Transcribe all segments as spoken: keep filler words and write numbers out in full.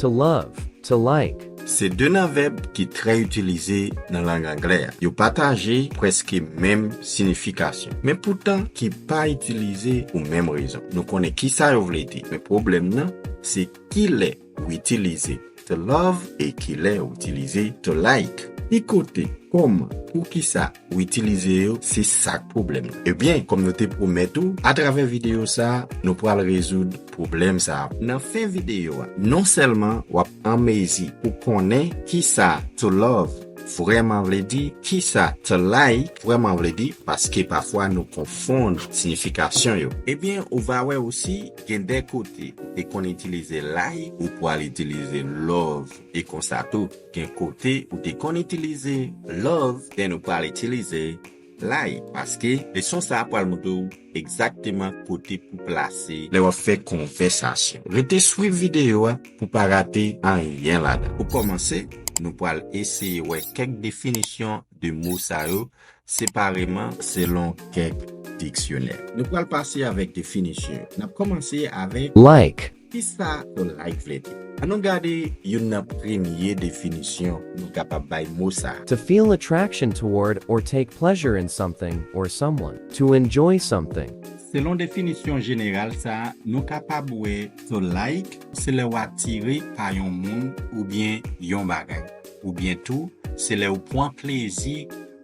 To love, to like. Se de nan vèb ki trè itilize nan lang anglè a. Yo pataje prèske menm siyifikasyon, men poutan ki pa itilize pou menm rezon. Nou konnen ki sa yo vle di, men pwoblèm nan se ki lè ou itilize to love e ki lè ou itilize to like. Ki kote, kòman, poukisa ou itilize yo, se sa k pwoblèm nan. Ebyen, kòm nou te pwomèt ou, atravè videyo sa a, nou pral rezoud pwoblèm sa a. Nan fen videyo a, non sèlman w ap anmezi pou konnen kisa to love vrèman vle di, kisa to like vrèman vle di, paske pafwa nou konfonn siyifikasyon yo. Ebyen, ou va wè osi, gen de kote ou te konn itilize like, ou pral itilize love, e konsa tou. Gen kote ou te konn itilize love, then ou pral itilize like, paske leson sa a pral montre w egzakteman kote pou plase lè w ap fè konvèsasyon. Rete swiv videyo a pou pa rate anyen ladan. Pou kòmanse, nou pral eseye wè kèk definisyon de mo sa yo separeman selon kèk diksyonè. Nou pral pase avèk definisyon yo. N ap kòmanse avèk Like. Kisa to like vle di? Ann nou gade youn nan premye definisyon nou kapab bay mo sa a. To feel attraction toward or take pleasure in something or someone. To enjoy something. Selon definisyon jeneral sa a, nou kapab wè to like se lè w atire pa yon moun oubyen yon bagay. Oubyen tou, se lè w pran plezi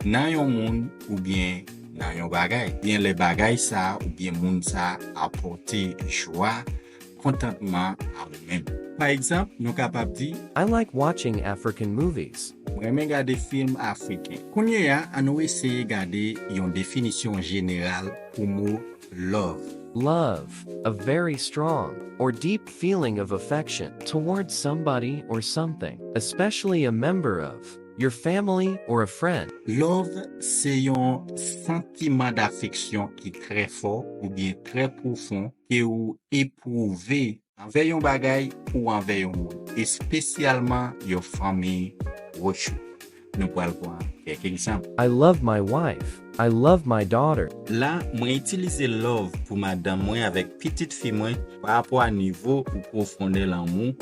nan yon moun oubyen nan yon bagay. Byen lè bagay sa a oubyen moun sa a apòte jwa, kontantman a ou menm. Pa egzanp, nou kapab di, I like watching African movies. Mwen renmen gade fim afriken. Kounye a, ann nou eseye gade yon definisyon jeneral pou mo love. Love, a very strong or deep feeling of affection towards somebody or something, especially a member of your family or a friend. Love se yon santiman dafeksyon ki trè fò oubyen trè pwofon ke ou epwouve anvè yon bagay ou anvè yon moun, espesyalman yon fanmi pwòch ou. Nou pral pran kèk egzanp. I love my wife. I love my daughter. La, mwen itilize love pou madanm mwen avèk pitit fi mwen pa rapò a nivo ou pwofondè lanmou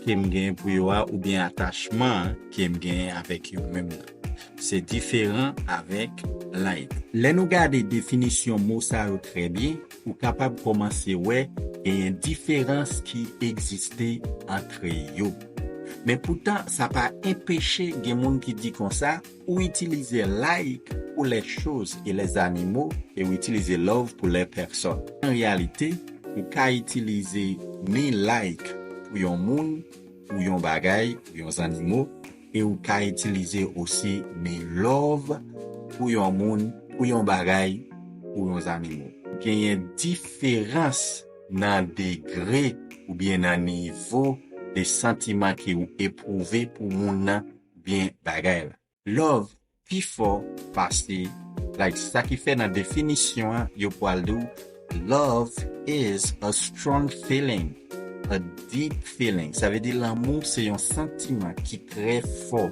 ke m gen pou yo a oubyen atachman ke m gen avèk yo menm nan. Se diferan avèk like. Lè nou gade definisyon mo sa yo trè byen, ou kapab kòmanse wè genyen diferans ki egziste ant yo. Men poutan, sa pa enpeche gen moun ki di konsa, ou itilize like pour les choses et les animaux e ou itilize love pour les personnes. An reyalite, ou ka itilize ni like pou yon moun, pou yon bagay, pou yon zannimo, e ou ka itilize osi ni love pou yon moun, pou yon bagay, pou yon zannimo. Genyen diferans nan degre oubyen nan nivo de santiman ke ou epwouve pou moun nan byen bagay la. Love pi fò pase like. Sa ki fè nan definisyon an, yo pral di w, love is a strong feeling, a deep feeling. Sa vle di lanmou se yon santiman ki trè fò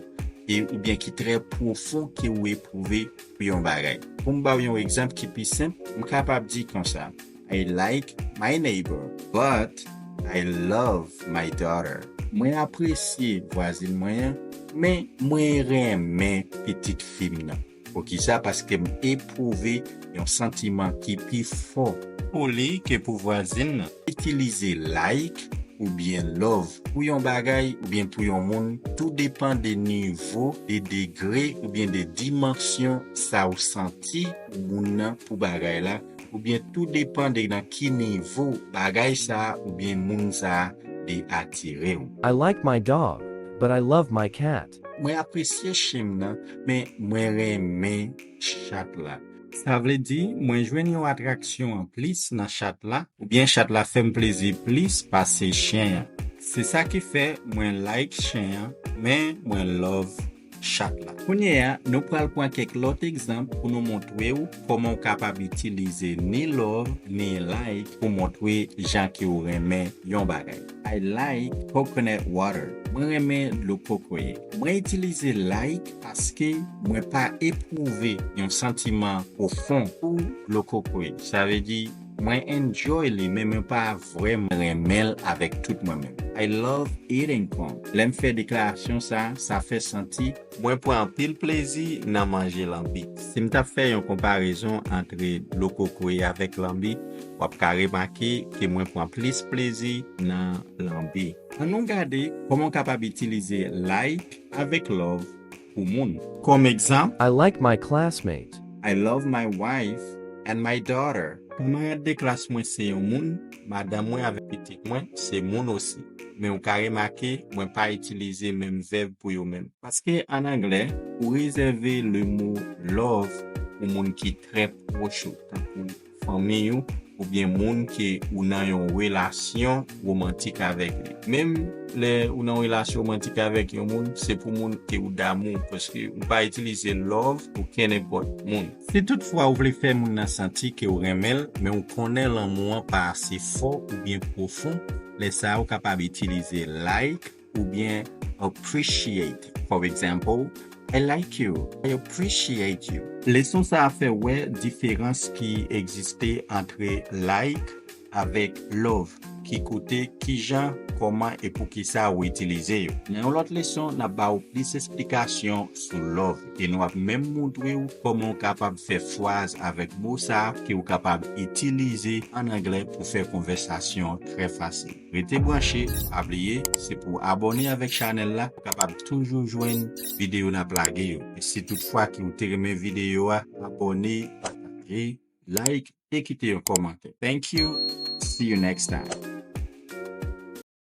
e oubyen ki trè pwofon ke ou epwouve pou yon bagay. Pou m ba w yon egzanp ki pi senp, m kapab di konsa, I like my neighbor, but I love my daughter. Mwen apresye vwazin mwen an, men mwen renmen pitit fi m nan. Poukisa? Paske m epwouve yon santiman ki pi fò pou li ke pou vwazin nan. Itilize like oubyen love pou yon bagay oubyen pou yon moun, tou depan de nivo, de degre oubyen de dimansyon sa ou santi pou moun nan, pou bagay la, oubyen tou depan de nan ki nivo bagay sa a oubyen moun sa a te atire w. I like my dog, but I love my cat. Mwen apresye chen m nan, men mwen renmen chat la. Sa vle di, mwen jwenn yon atraksyon anplis nan chat la, oubyen chat la fè m plezi plis pase chen an. Se sa ki fè mwen like chen an, men mwen love chat la. Kounye a, nou pral pran kèk lòt egzanp pou nou montre w kòman w kapab itilize ni love ni like pou montre jan ke w renmen yon bagay. I like coconut water. Mwen renmen dlo kokoye. Mwen itilize like paske mwen pa epwouve yon santiman pwofon pou dlo kokoye. Sa vle di, Mwen enjoy li, men mwen pa vrèman renmen l avèk tout mwen menm. I love eating corn. Lè m fè deklarasyon sa, sa fè santi mwen pran anpil plezi nan manje lanbi. Si m t ap fè yon konparezon ant dlo kokoye avèk lanbi, w ap ka remake ke mwen pran plis plezi nan lanbi. An nou gade kòman w kapab itilize like avèk love pou moun. Kòm egzanp, I like my classmate. I love my wife and my daughter. Kanmarad de klas mwen se yon moun, madanm mwen avèk pitit mwen se moun osi. Men ou ka remake, mwen pa itilize menm vèb pou yo menm. Paske an anglè, ou rezève le mo love pou moun ki trè pwòch ou, tankou fanmi ou, oubyen moun ke ou nan yon relasyon womantik avèk li. Menm lè ou nan yon relasyon womantik avèk yon moun, se pou moun ke ou damou, paske ou pa itilize love pou kenenpòt moun. Si toutfwa ou vle fè moun nan santi ke ou renmen l, men ou konnen lanmou an pa ase fò oubyen pwofon, lè sa a ou kapab itilize like oubyen appreciate. For example, I like you. I appreciate you. Leson sa a fè wè diferans ki egziste antre like avèk love, ki kote, kijan, kòman e poukisa ou itilize yo. Nan yon lòt leson, n ap ba ou plis esplikasyon sou love e nou ap menm montre w kòman w kapab fè fraz avèk mo sa a ke w kapab itilize an anglè pou fè konvèsasyon trè fasil. Rete branche, pa bliye, se pou w abòne avèk chanèl la, pou w kapab toujou jwenn videyo n ap lage yo. E si toutfwa ke w te renmen videyo a, abòne, pataje, like e kite yon kòmantè. Thank you. See you next time.